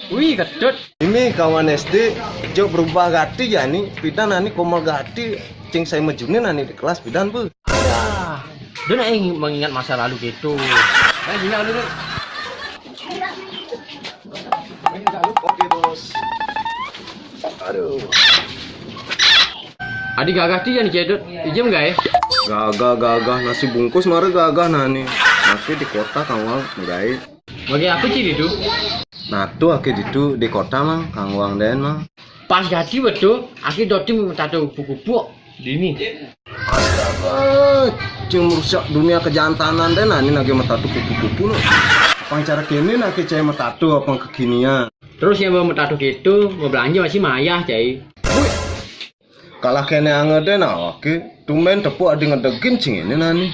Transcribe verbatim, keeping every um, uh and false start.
Wih, Ketut. Ini kawan S D, jok berubah gati jani, pidan nani komal gati, cing sai majunin nani di kelas pidan, Bu. Yah, dia nak ing-, mengingat masa lalu gitu. Nah, gini dulu. Oke, Bos. Aduh. Adi gagah ti jani, Ketut. Ijem gaé? Gagah, gagah, nasi bungkus mara gagah nani. Masih di kota kangwang gaé. Bagi apa ciri tu? Nah, tu aké ditu di kota, Mang, kangwang den, Mang. Pas gati betul, aké doti matato kupu-kupu. Dini. Astaga, cing merusak dunia kejantanan den, nani nagé matato kupu-kupu lo. Apang cara kéné nagé cai matato apang kekinian. Terus yang mau matato gitu, mau belanja masih mayah, cai. Kalah kéné angé den awaké, tumben tepuk adi ngedegin cing ini nani.